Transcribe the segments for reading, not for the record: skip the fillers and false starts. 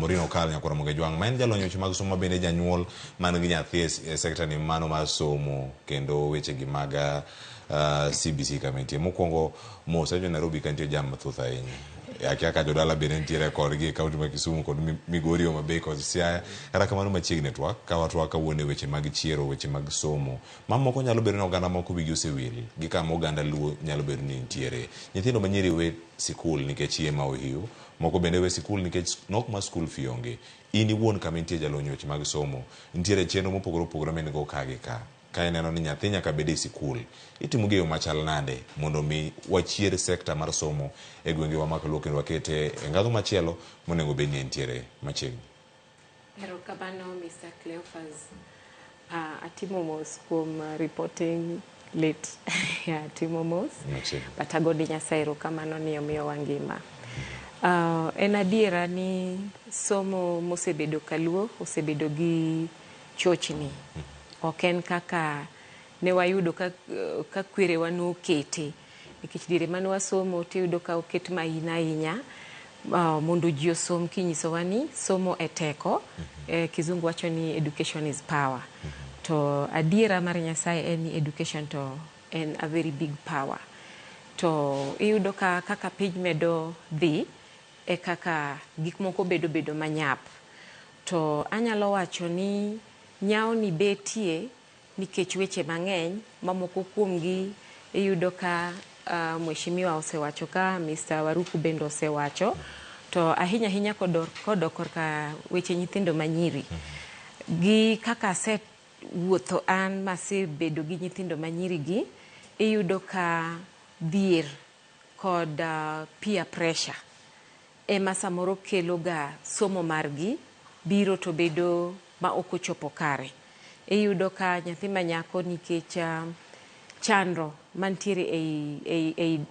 Maureen Okal Nyakwar Moge Jwang' ma en jalony weche mag somo bende janyuol man gi nyathi e sekta ni mano mar somo kendo weche gi mag CBC kama entie. Mokwongo mos awinjo Nairobi ka nitie jam mathoth ahinya. Akia ka jodala bende nitiere kodgi e kaunti ma Kisumu kod Migori, Homa Bay kod Siaya. Kata kamano machiegni twak ka watwak kawuono e weche mag chiero weche mag somo. Mamoko nyalo bedo ni oganda moko wigi osewil gi kama oganda Luo nyalo bedo ni nitiere. Nyithindo manyiri we sikul nikech iye ma ohiu. Moko bende we sikul nikech nok mar school fee onge. In iwuon kama intie jalony weche mag somo. Nitiere chenro mopogore opogore ma in go ka gi ka. Ka ineno ni nyathi nyaka bed e sikul, itimo gi e yo machal nade mondo mi wachier sekta mar somo e gwengewa mag Luo kendo wakete e ngadho machielo monego bed ni entiere machiegni. Erokamano, Mr. Cleophas. Atimo mos kuom reporting late. Yeah, atimo mos. Machiegni. But agone Nyasaye erokamano ni omiyowa ngima. En adiera ni somo mosebedo kaluo osebedo gi chochni. Ok en kaka ne wayudo ka kwerewa nokete. Nikech diere mane wasomo tiyudo ka oket maina ahinya mondo ji osom kinyisowa ni somo e teko. Kizungu wacho ni education is power. To adiera mar Nyasaye en ni education to en a very big power. To iyudo ka kaka piny medo dhi e kaka gik moko bedo bedo manyap. To anyalo wacho ni nyawo ni betie nikech weche mang'eny ma moko kuomgi iyudo ka mheshimiwa osewacho ka Mr. Waruku bende osewacho to ahinya ahinya kodok korka weche nyithindo manyiri gi kaka asewuotho an masebedo gi nyithindo manyiri gi iyudo ka dhier kod peer pressure ema samoro kelo ga somo margi biro to bedo ma ok ochopo kare. Iyudo ka nyathi manyako nikech chandro mantiere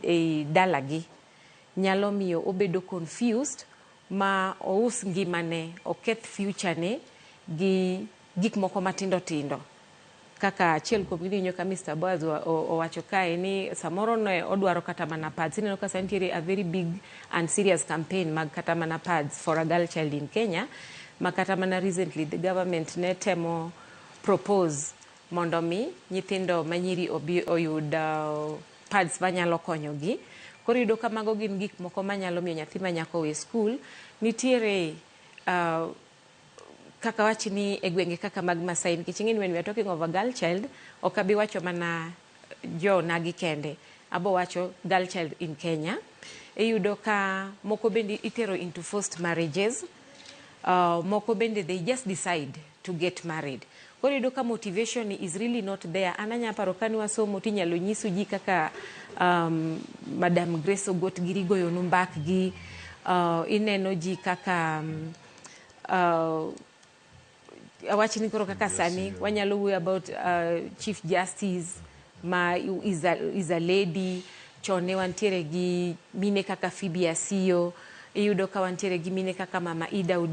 ei dalagi nyalo miyo obedo confused ma ous ngimane, oketh future ne gi gik moko matindo tindo. Kaka achiel kuom gi ka Mr. Boaz owacho kae ni samoro ne odwaro kata mana pads. Ineno ka sani nitiere a very big and serious campaign mag kata mana pads for a girl child in Kenya ma kata mana recently the government ne temo propose mondo mi nyithindo manyiri obi oyud pads manyalo konyogi. Koro iyudo ka mago gin gik moko manyalo miyo nyathi manyako we school. Nitiere kaka wach ni e gwenge kaka mag Masai nikech ing'e ni when we are talking of a girl child ok abi wacho mana jo nagi kende abo wacho girl child in Kenya. Iyudo ka moko bende itero into forced marriages, moko bende they just decide to get married. Koro iyudo ka motivation is really not there. An anya paro kane wasomo tinyalo nyisu ji kaka Madam Grace Ogot giri goyonu mbakgi, ineno ji kaka awach ni koro kaka sani wanyalo wuoyo about Chief Justice ma is a lady. Chon ne wantiere gi mine kaka Phoebe Asiyo, iyudo ka wantiere gi mine kaka Mama Ida Odinga.